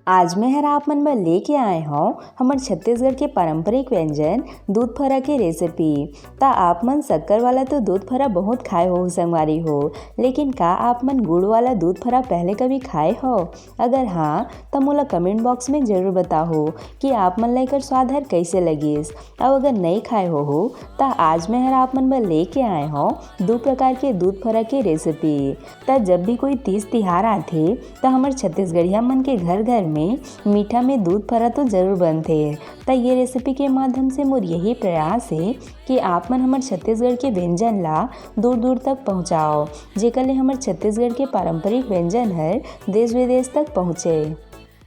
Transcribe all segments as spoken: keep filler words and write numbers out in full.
आज मैं हर आप मन बर लेके आए हौं हमर छत्तीसगढ़ के पारंपरिक व्यंजन दूध फरा के रेसिपी। त आप मन शक्कर वाला तो दूध फरा बहुत खाए हो संगवारी हो, लेकिन का आप मन गुड़ वाला दूध फरा पहले कभी खाए हो? अगर हाँ, त मोला कमेंट बॉक्स में जरूर बताहो कि आप मन ला एकर स्वाद हर कैसे लगिस। अउ अगर नई खाए हो, हो त आज मैं हर आप मन बर लेके आए हौं दू प्रकार के दूध फरा के रेसिपी। त जब भी कोई तीज तिहार आथे, त हमर छत्तीसगढ़िया मन के घर घर में मीठा में दूध फरा तो जरूर बनथे। त ये रेसिपी के माध्यम से मोर यही प्रयास हे कि आप मन हमर छत्तीसगढ़ के व्यंजन ला दूर दूर तक पहुँचाओ, जेकर ले हमर छत्तीसगढ़ के पारंपरिक व्यंजन हर देश विदेश तक पहुँचे।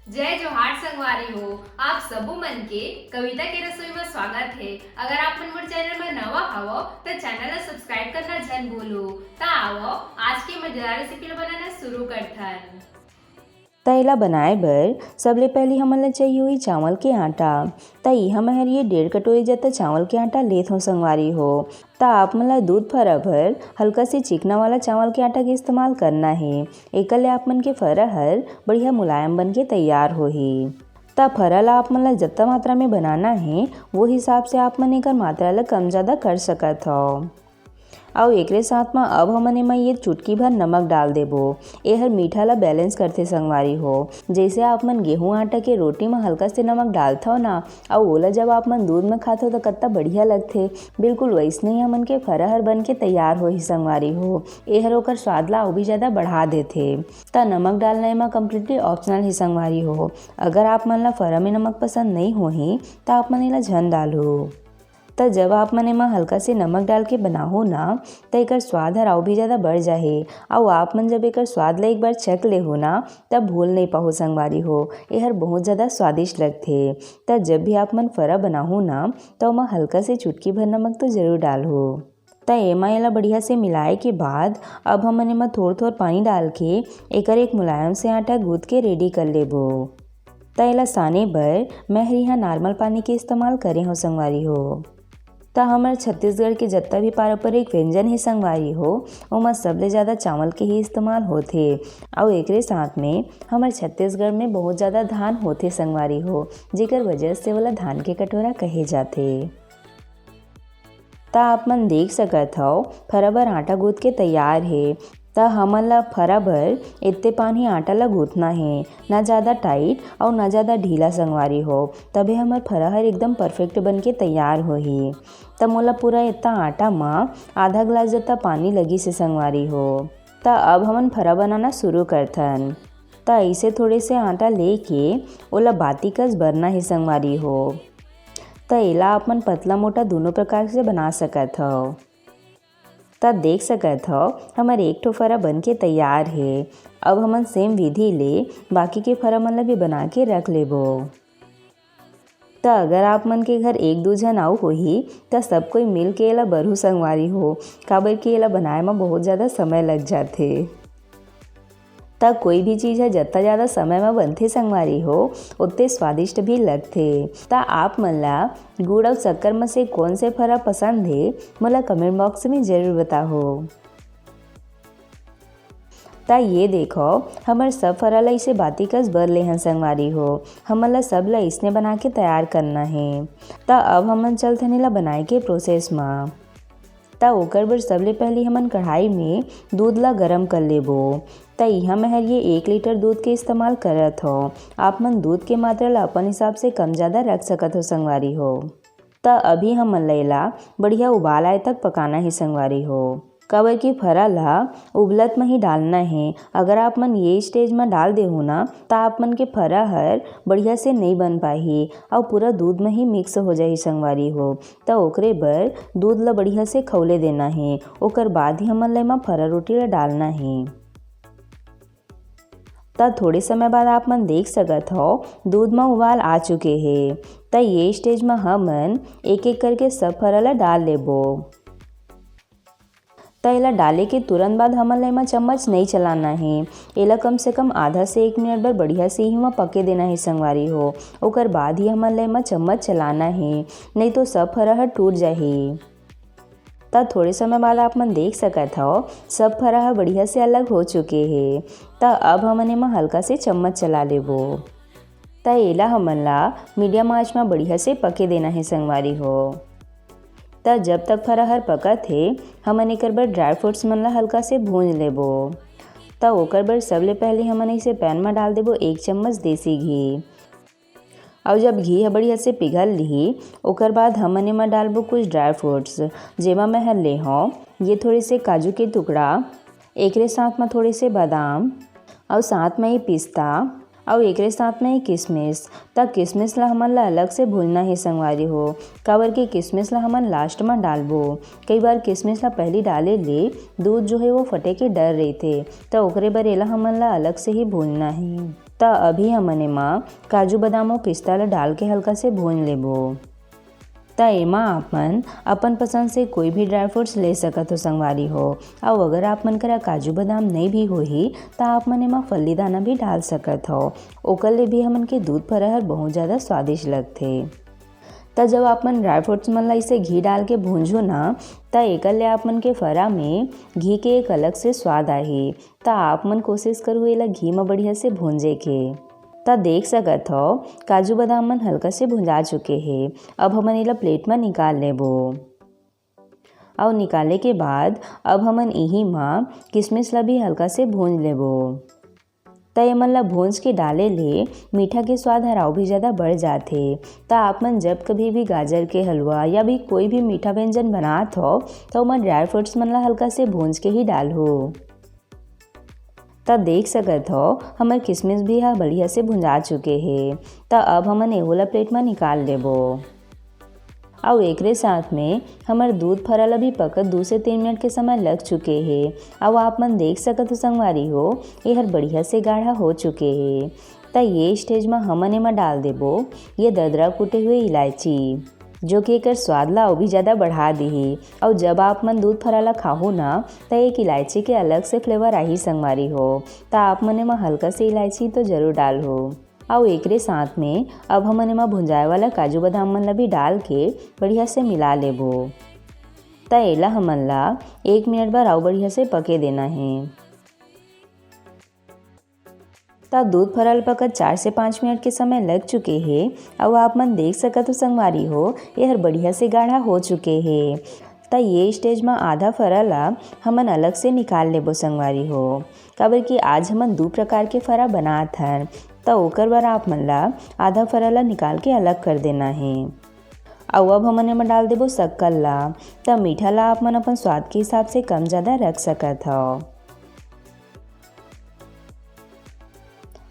जय जोहार संगवारी हो, आप सबो मन के कविता के रसोई में स्वागत हे। अगर आप मन मोर चैनल में नवा हवो, त चैनल ला सब्सक्राइब करना झन भूलो। त आवो, आज के मजेदार रेसिपी ला बनाना शुरू करथन। त एला बनाए बर सबले पहली हमन ला चाहिए होही चावल के आटा। त इहाँ मैं हर ये डेढ़ कटोरी जत्ता चावल के आटा लेत हौं संगवारी हो। त आप मन ला दूध फरा भर हल्का से चिकना वाला चावल के आटा के इस्तेमाल करना हे। एकर ले आप मन के फरा हर बढ़िया मुलायम बन के तैयार होही। त फरा ला आप मन ला जत्ता मात्रा में बनाना हे, वो हिसाब से आप मन एकर मात्रा ला कम ज्यादा कर सकत हव। अउ एकरे साथ म अब हमन एमा ये चुटकी भर नमक डाल देबो। एहर मीठा ला बैलेंस करथे संगवारी हो। जैसे आप मन गेहूं आटा के रोटी म हल्का से नमक डालथव ना, अउ ओला जब आप मन दूध म खाथव त कत्ता बढ़िया लगथे। बिल्कुल वैसने ही हमन के फरा हर बन के तैयार होही संगवारी हो। एहर ओकर स्वाद ला अउ भी ज्यादा बढ़ा देथे। त नमक डालना एमा completely optional ही संगवारी हो। अगर आप मन ला फरा में नमक पसंद नई होही, त आप मन एला झन डालहू। त जब आप मन एमा हल्का से नमक डाल के बनाहू ना, त एकर स्वाद हर अउ भी ज्यादा बढ़ जाही। अउ आप मन जब एकर स्वाद ला एक बार चख लेहू ना, तब भूल नई पाहू संगवारी हो, एहर बहुत ज्यादा स्वादिष्ट लगथे। त जब भी आप मन फरा बनाहू ना, त ओमा हल्का से चुटकी भर नमक तो जरूर डालहू। त एमा एला बढ़िया से मिलाए के बाद अब हमन एमा थोर थोर पानी डाल के एकर एक मुलायम से आटा गूंथ के रेडी कर लेबो। त एला साने बर मैं हर इहाँ नॉर्मल पानी के इस्तेमाल करे हव संगवारी हो। त हमर छत्तीसगढ़ के जत्ता भी पारंपरिक व्यंजन हे संगवारी हो, ओमा सबले ज्यादा चावल के ही इस्तेमाल होथे। अउ एकरे साथ में हमर छत्तीसगढ़ में बहुत ज्यादा धान होथे संगवारी हो, जेकर वजह से ओला धान के कटोरा कहे जाथे। त आप मन देख सकत हव, फरा बर आटा गूंथ के तैयार हे। त हमन ला फरा बर एत्ते पान ही आटा ला गूंथना हे, ना ज्यादा टाइट अउ ना ज्यादा ढीला संगवारी हो, तभे हमर फरा हर एकदम परफेक्ट बन के तैयार होही। त मोला पूरा एत्ता आटा म आधा गिलास जत्ता पानी लगिस हे संगवारी हो। त अब हमन फरा बनाना शुरू करथन। त अइसे थोड़े से आटा लेके ओला बाती कस बरना हे संगवारी हो। त एला आप मन पतला मोटा दूनों प्रकार से बना सकत हव। त देख सकत हव, हमर एक ठो फरा बन के तैयार हे। अब हमन सेम विधि ले बाकी के फरा मन ला भी बना के रख लेबो। त अगर आप मन के घर एक दू झन अउ होही, त सब कोई मिल के एला बरहू संगवारी हो, काबर कि एला बनाए म बहुत ज्यादा समय लग जाथे। त कोई भी चीज ह जत्ता ज्यादा समय म बनथे संगवारी हो, ओत्ते स्वादिष्ट भी लगथे। त आप मन ला गुड़ अउ शक्कर म से कोन से फरा पसंद हे, मोला कमेंट बॉक्स में जरूर बताहो। त ये देखो, हमर सब फरा ला इसे बाती कस बर लेहन संगवारी हो। हमन ला सब ला इसने बना के तैयार करना हे। त अब हमन चलथन एला बनाए के प्रोसेस म। त ओकर बर सबले पहली हमन कढ़ाई में दूध ला गरम कर लेबो। त इहाँ मैं हर ये एक लीटर दूध के इस्तेमाल करत हव। आप मन दूध के मात्रा ला अपन हिसाब से कम ज्यादा रख सकत हो संगवारी हो। त अभी हमन ला एला बढ़िया उबाल आए तक पकाना हे संगवारी हो, काबर कि फरा ला उबलत म ही डालना हे। अगर आप मन ये स्टेज म डाल देहू ना, त आप मन के फरा हर बढ़िया से नई बन पाही अउ पूरा दूध म ही मिक्स हो जाही संगवारी हो। त ओकरे बर दूध ला बढ़िया से खौले देना हे, ओकर बाद ही हमन ला एमा फरा रोटी ला डालना हे। त थोड़े समय बाद आप मन देख सकत हव, दूध म उबाल आ चुके हे। त ये स्टेज म हमन एक-एक करके सब फरा ला डाल लेबो। त एला डाले के तुरंत बाद हमन ला एमा चम्मच नई चलाना हे। एला कम से कम आधा से एक मिनट बर बढ़िया से ही म पके देना हे संगवारी हो। ओकर बाद ही हमन ला एमा चम्मच चलाना हे, नई तो सब फरा ह टूट जाही। त थोड़े समय बाद आप मन देख सकत हव, सब फरा ह बढ़िया से अलग हो चुके हे। त अब हमन एमा हल्का से चम्मच चला लेबो। त एला हमन ला मीडियम आंच म बढ़िया से पके देना हे संगवारी हो। त जब तक फरा हर पकत हे, हमन एकर बर ड्राई फ्रूट्स मन ला हल्का से भूंज लेबो। त ओकर बर सबले पहले हमन इसे पैन म डाल देबो एक चम्मच देसी घी। अउ जब घी ह बढ़िया से पिघल लिही, ओकर बाद हमन एमा डालबो कुछ ड्राई फ्रूट्स, जेमा मैं ह ले हौं ये थोड़े से काजू के टुकड़ा, एकरे साथ म थोड़े से बादाम, अउ साथ म ये पिस्ता, अउ एकरे साथ म ये किशमिश। त किशमिश ला हमन ला अलग से भूंजना हे संगवारी हो, काबर कि किशमिश ला हमन लास्ट म डालबो। कई बार किशमिश ला पहली डाले ले दूध जो हे वो फटे के डर रहिथे, त ओकरे बर एला हमन ला अलग से ही भूंजना हे। त अभी हमन एमा काजू, बादाम अउ पिस्ता ला डाल के हल्का से भूंज लेबो। त एमा आप मन अपन पसंद से कोई भी ड्राई फ्रूट्स ले सकत हो संगवारी हो। अउ अगर आप मन करा काजू, बादाम नइ भी होही, त आप मन एमा फल्ली दाना भी डाल सकत हो। ओकर ले भी हमन के दूध फरा हर बहुत ज़्यादा स्वादिष्ट लगथे। त जब आप मन ड्राई फ्रूट्स मन ला इसे घी डाल के भूंजो ना, त एकर ले आप मन के फरा में घी के एक अलग से स्वाद आही। त आप मन कोशिश करू एला घी म बढ़िया से भूंजे के। त देख सकत हव, काजू बादाम मन हल्का से भुंजा चुके हे। अब हमन एला प्लेट म निकाल लेबो। अउ निकाले के बाद अब हमन इही म किशमिश ला भी हल्का से भूंज लेबो। त एमन ला भूंज के डाले ले मीठा के स्वाद हर अउ भी ज़्यादा बढ़ जाथे। त आप मन जब कभी भी गाजर के हलवा या भी कोई भी मीठा व्यंजन बनात हव, त ओमा ड्राई फ्रूट्स मन ला हल्का से भूंज के ही डालहू। त देख सकत हव, हमर किशमिश भी ह बढ़िया से भुंजा चुके हे। त अब हमन एहू ला प्लेट म निकाल लेबो। अउ एकरे साथ में हमर दूध फरा ला भी पकत दू से तीन मिनट के समय लग चुके हे। अउ आप मन देख सकत हो संगवारी हो, एहर बढ़िया से गाढ़ा हो चुके हे। त ये स्टेज म हमन एमा डाल देबो ये ददरा कूटे हुए इलायची, जो कि एकर स्वाद ला अउ भी ज़्यादा बढ़ा दिही। अउ जब आप मन दूध फरा ला खाहू ना, त एक इलायची के अलग से फ्लेवर आही संगवारी हो। त आप मन एमा हल्का से इलायची तो जरूर डालहू। अउ एकरे साथ में अब हमन एमा भुंजाए वाला काजू बादाम मन ला भी डाल के बढ़िया से मिला लेबो। त एला हमन ला एक मिनट बर अउ बढ़िया से पके देना हे। त दूध फरा ल पकत चार से पाँच मिनट के समय लग चुके हे। अउ आप मन देख सकत हो संगवारी हो, एहर बढ़िया से गाढ़ा हो चुके हे। त ये स्टेज म आधा फरा ल हमन अलग से निकाल लेबो संगवारी हो, काबर कि आज हमन दू प्रकार के फरा बनात हन। त ओकर बर आप मन ल आधा फरा ल निकाल के अलग कर देना हे। अउ अब हमन एमा डाल देबो शक्कर ला। त मीठा ला आप मन अपन स्वाद के हिसाब से कम ज़्यादा रख सकत हव।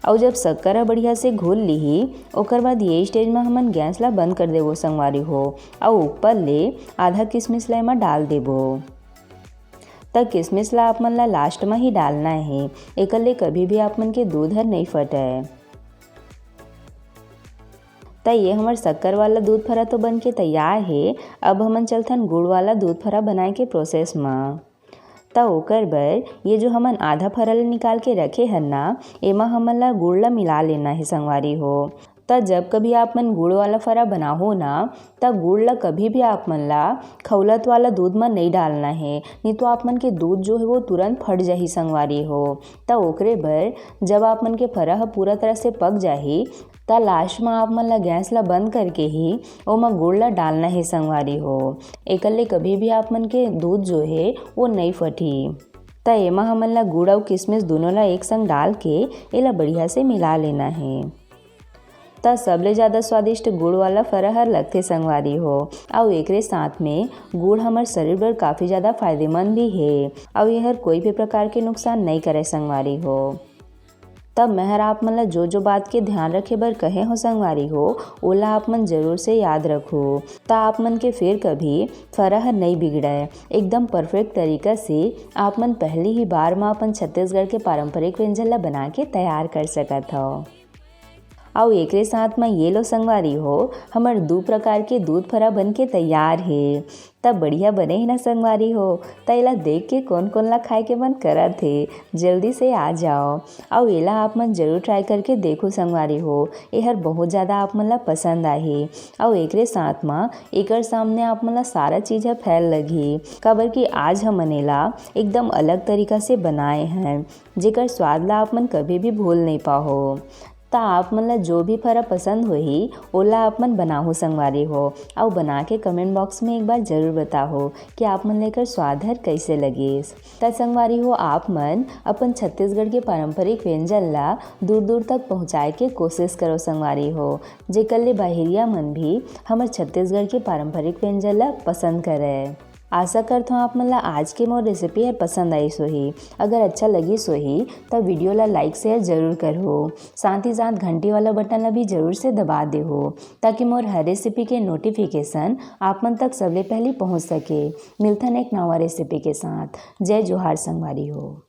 अउ जब शक्कर ह बढ़िया से घुल लिही, ओकर बाद ये स्टेज म हमन गैस ला बंद कर देबो संगवारी हो, अउ ऊपर ले आधा किशमिश ला एमा डाल देबो। त किशमिश ला आप मन ला लास्ट म ही डालना हे, एकर ले कभी भी आप मन के दूध हर नइ फटय। त ये हमर शक्कर वाला दूध फरा तो बन के तैयार हे। अब हमन चलथन गुड़ वाला दूध फरा बनाए के प्रोसेस म। त ओकर बर ये जो हमन आधा फरा ल निकाल के रखे हन ना, एमा हमन ला गुड़ ला मिला लेना हे संगवारी हो। त जब कभी आप मन गुड़ वाला फरा बनाहो ना, त गुड़ ला कभी भी आप मन ला खौलत वाला दूध म नइ डालना हे, नहीं तो आप मन के दूध जो हे वो तुरंत फट जाही संगवारी हो। त ओकरे बर जब आप मन के फरा ह पूरा तरह से पक जाही, त लास्ट म आप मन ला गैस ला बंद करके ही ओमा गुड़ ला डालना हे संगवारी हो। एकर ले कभी भी आप मन के दूध जो हे वो नइ फटही। त एमा हमन ला गुड़ अउ किशमिश दूनों ला एक संग डाल के एला बढ़िया से मिला लेना हे। त सबले ज़्यादा स्वादिष्ट गुड़ वाला फरा हर लगथे संगवारी हो। अउ एकरे साथ में गुड़ हमर शरीर बर काफ़ी ज़्यादा फायदेमंद भी हे, अउ एहर कोई भी प्रकार के नुकसान नइ करे संगवारी हो। तब मैं हर आप मन ला जो जो बात के ध्यान रखे बर कहे हो संगवारी हो, ओला आप मन जरूर से याद रखो। त आप मन के फिर कभी फरा हर नइ बिगड़य, एकदम परफेक्ट तरीका से आप मन पहली ही बार म अपन छत्तीसगढ़ के पारंपरिक व्यंजन ला बना के तैयार कर सकत हव। अउ एकरे साथ म ये लो संगवारी हो, हमर दू प्रकार के दूध फरा बन के तैयार हे। त बढ़िया बने हे ना संगवारी हो? त एला देख के कोन कोन ला खाए के मन करत हे, जल्दी से आ जाओ। अउ एला आप मन जरूर ट्राई करके देखो संगवारी हो, एहर बहुत ज़्यादा आप मन ला पसंद आही। अउ एकरे साथ म एकर सामने आप मन ला सारा चीज़ ह फैल लगही, काबर कि आज हमन एला एकदम अलग तरीका से बनाए हन, जेकर स्वाद ला आप मन कभी भी भूल नइ पाहो। त आप मन ला जो भी फरा पसंद होही, ओला आप मन बनाहू संगवारी हो, अउ बना के comment box में एक बार जरूर बताहू कि आप मन ला एकर स्वाद हर कइसे लगिस। त संगवारी हो, आप मन अपन छत्तीसगढ़ के पारंपरिक व्यंजन ला दूर-दूर तक पहुंचाए के कोशिश करो संगवारी हो, जेकर ले बाहिरिया मन भी हमर छत्तीसगढ़ के पारंपरिक व्यंजन ला पसंद करय। आशा करथों आप मन ला आज के मोर recipe हर पसंद आइस होही। अगर अच्छा लगिस होही, त video ला like share जरूर करहू। साथ ही साथ घंटी वाला button ला भी जरूर से दबा देहू, ताकि मोर हर recipe के notification आप मन तक सबले पहली पहुंच सके। मिलथन एक नवा recipe के साथ। जय जोहार संगवारी हो।